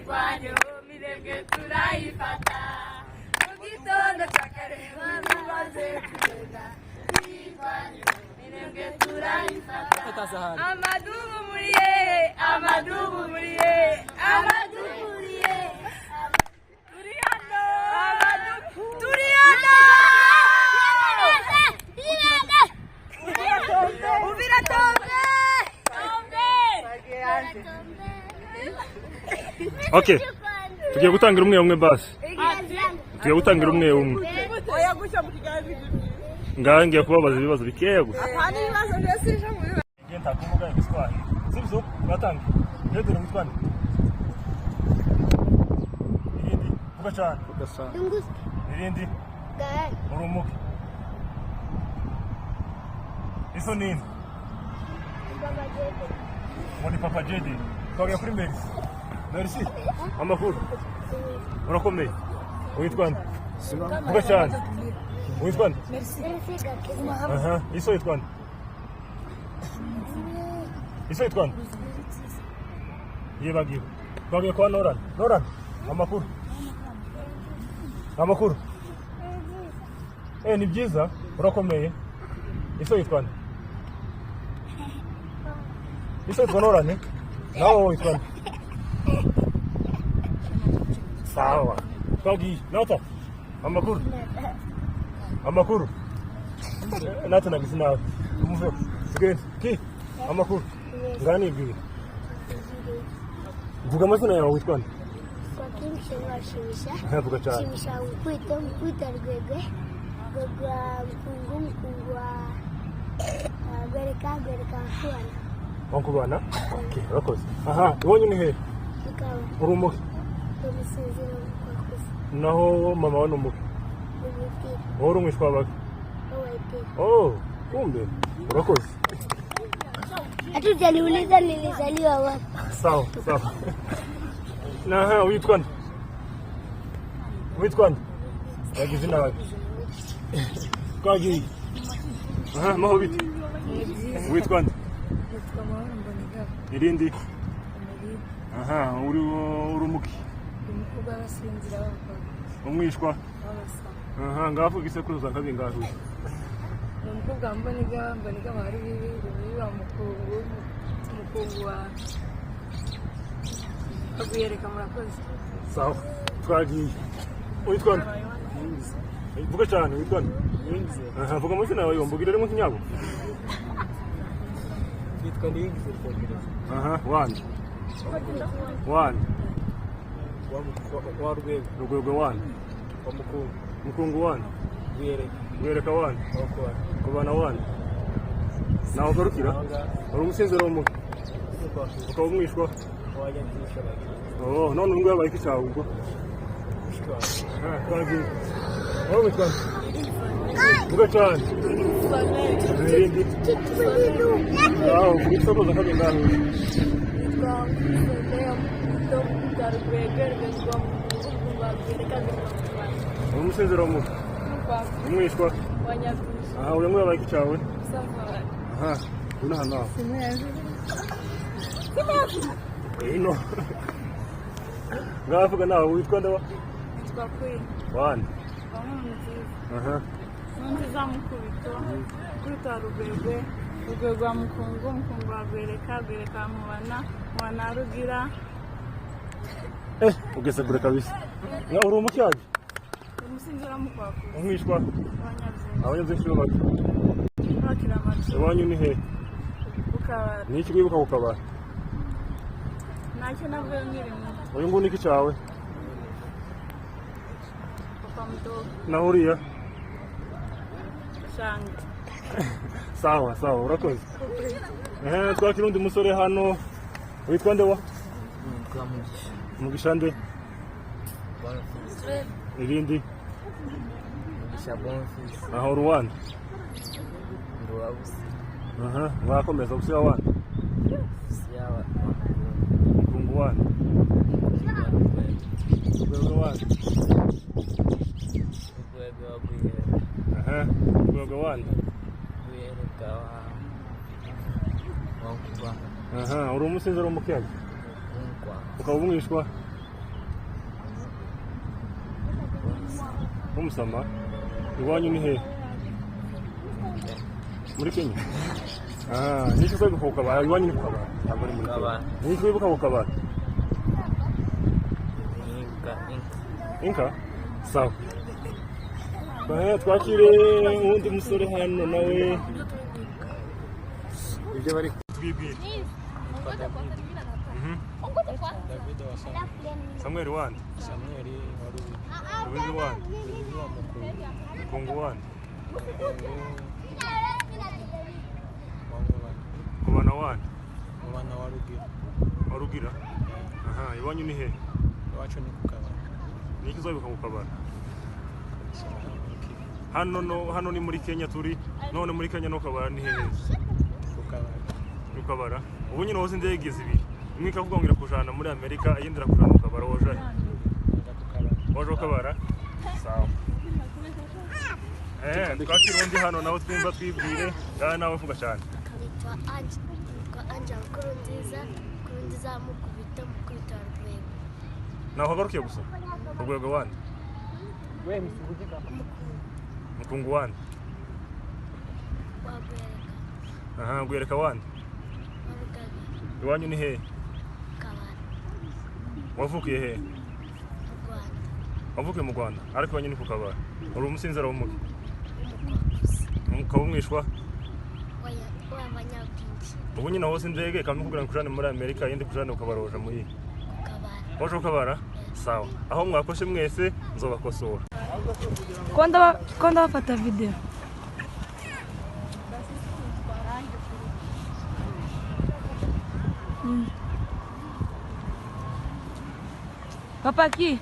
Twirwaneho, Minembwe turayifata. Mu gitondo cya kare bamaze kugenda. Twirwaneho, Minembwe turayifata. Amadubu muri hehe? Amadubu muri hehe? Amadubu muri hehe? Turi hano. Amadubu turi hano. Uvira tombe. Tombe. Okay, tugiye gutangira umwe umwe basi. Tugiye gutangira umwe umwe. Oya, gutya mu kiganiro. Ngaha ngiye kubabaza ibibazo bikeya gusa. Nta n'ibibazo byose ije mu bibazo. Ngiye ntakuvuga igiswahili. Sibyo? Uratangira. Pedro, witwa nde? Irindi, vuga cyane. Irindi, urumuke. Iso nini? Ngo ni Papa Jedi. Twagiye kuri Merci. Merci. Amakuru. Urakomeye. Witwa nde? Vuga cyane. Witwa nde? Aha, iso yitwa nde? Iso yitwa nde? Yibagiwe. Twagiye kwa Noran. Noran, amakuru. Amakuru. Eh, ni byiza, urakomeye. Iso yitwa nde? Iso yitwa Noran? Nawe wowe witwa nde? Sawa. Twagiye. Nata. Amakuru. Amakuru. Nata nagize nabi. Umuve. Tugende. Ki? Amakuru. Nganibwira. Vuga amazina yawe, witwa nde? Vuga cyane. Shimisha Mkwita, Mkwita Rwegwe, Rwegwe wa Mkungu, Mkungu wa Gwereka, Gwereka Mkuwana. Wankubana? Okay, urakoze. Aha, iwanyu ni hehe? Bikaba. Uri umuke? Umusinziro wakuze. Naho mama we ni umuke? Umupira. Wowe uri umwishwa wabage? Wawayipira. Oh, kumbe. Urakoze. Hatujaniuliza nilizaliwa wapi. Sawa, sawa. Naha, witwa nde? Witwa nde? Yagize nabi. Twagiye. Aha, maho bite? Witwa nde? Nitwa Mahoro Mbonigaba. Irindi? Amelie. Aha, uri umuki? Ndi umukobwa w'abasinzira b'abagabo. Umwishwa? W'abasaba. Aha, ngavuga isekuruza kabingahe? Ni umukobwa wa Mbonigaba, Mbonigaba wa Rubibi, Rubibi wa Mukungu, Mukungu wa Baguyereka. Murakoze. Sawa, twagiye. Witwa nde? Vuga cyane, witwa nde? Aha, vuga amazina yawe yombi, ubwire rimwe kinyabo. Nitwa Niyigize Rwogereza. Aha, wani. Wani. Wa Rwego. Rugwegwe wani. Wa Mukungu. Mukungu wani. Rwiyereka. Rwereka wani. Wa Kubana. Kubana wani. Nawe ugarukira? Uri umusinziro w'umubi. Ukaba umwishwa? Wanyabyinshi abagira. Oh, none ubu ngubu yabaye iki cyawe ubwo? Mushiki wawe. Ah, twagiye. Wowe witwa nde? Vuga cyane. Irindi. Aho, vuga isokoza kabingahe? Nitwa Soleya Muto, Muto Rwege, Rwege wa Mukungu, Mukungu wa Rwereka, Rwereka wa Kubana. Uri umusinziro w'umubi. Umwishwa? Wa Nyabyinshi. Aha, uyu nguyu yabaye iki cyawe? Musaza wawe. Aha, uyu ni nawe. Ino. Ngavuga nawe, witwa nde wa? Nitwa Queen. Wani. Wa Nkurunziza. Aha. Nkurunziza Mukubito, Mukubito wa Rugwegwe, Rugwegwe wa Mukungu, Mukungu wa Rwereka, Rwereka wa Mubana, Mubana wa Rugira. Eh, ugeze kure kabisa. Nga uri umukyaje? Umusinzira Mukwakuzi. Umwishwa? Wa Nyabyinshi. Abanyabyinshi b'abaki? Bakira amacu. Iwanyu ni hehe? Ukabara. Ni iki wibuka ku kabara? Ntacyo navuye nkiri muto. Uyu nguyu ni iki cyawe? Papa mudogo. Naho uriya? Shanga. Sawa, sawa, urakoze. Eh, twakira undi musore hano. Witwa nde wa? Nitwa Mugisha. Mugisha nde? Bonfils. Irindi? Mugisha Bonfils. Aho Rwanda. Ndi uwa Busi. Aha, mwakomeza gusiba wani. Busi yaba Mukungu wani. Rwego wani. Rwego wa Rwiyereka. Aha, Rwego wani. Rwiyereka wa Kubana. Aha, uri umusinzira w'umukenke. Nkwa. Ukaba umwishwa. W'umusama. Iwanyu ni hehe? Muri Kenya. Ah, niki wibuka ku Kabara? Iwanyu ni ku Kabara, ntabwo ari muri Kenya. Kabara. Niki wibuka ku Kabara? Inka, inka. Inka. Sawa. Twakire uwundi musore hano nawe. Ibyo bari Twibwire. David wa Samuel wande? Samuel wa Rubibi. Rubibi wande? Rubibi wa Mukungu. Mukungu wande? Wa Ngubana. Ngubana wande? Ngubana wa Rugira. Wa Rugira. Aha, iwanyu ni hehe? Iwacu ni ku Kabara. Niki uzabibuka ku Kabara? Hano no hano ni muri Kenya turi none muri Kenya no Kabara ni hehe? Ku Kabara. Ni ku Kabara. Ubu nyine hose indege zibiri, imwe ikavuga ngo irakujana muri Amerika, iyindi irakujana mu Kabara. Woja he? Nza ku Kabara. Waje ku Kabara. Sawa. Twakira undi hano nawe twumva twibwire. Ngaha nawe vuga cyane. Nitwa Anja, nitwa Anja Nkurunziza, Nkurunziza mukubita mukubita Rwego. Naho hagarukiye gusa urwego wande? Mukungu wande? Wa Gwereka. Aha, Gwereka wande? Wa Rugabe. Iwanyu ni hehe? Kabara. Wavukiye hehe? Mu Rwanda. Wavukiye mu Rwanda, ariko iwanyu ni ku Kabara. Uri umusinzira w'umugi? W'umukwakuzi. Ukaba umwishwa? W'abanyabwinshi. Ubu nyine hose indege ikaba ikubwira ngo ikujane muri Amerika, iyindi ikujane ukabaroja muri Ku Kabara. Waje ukabara. Sawa, aho mwakoshe mwese nzobakosora. Ko ndabafata video. Papa ki?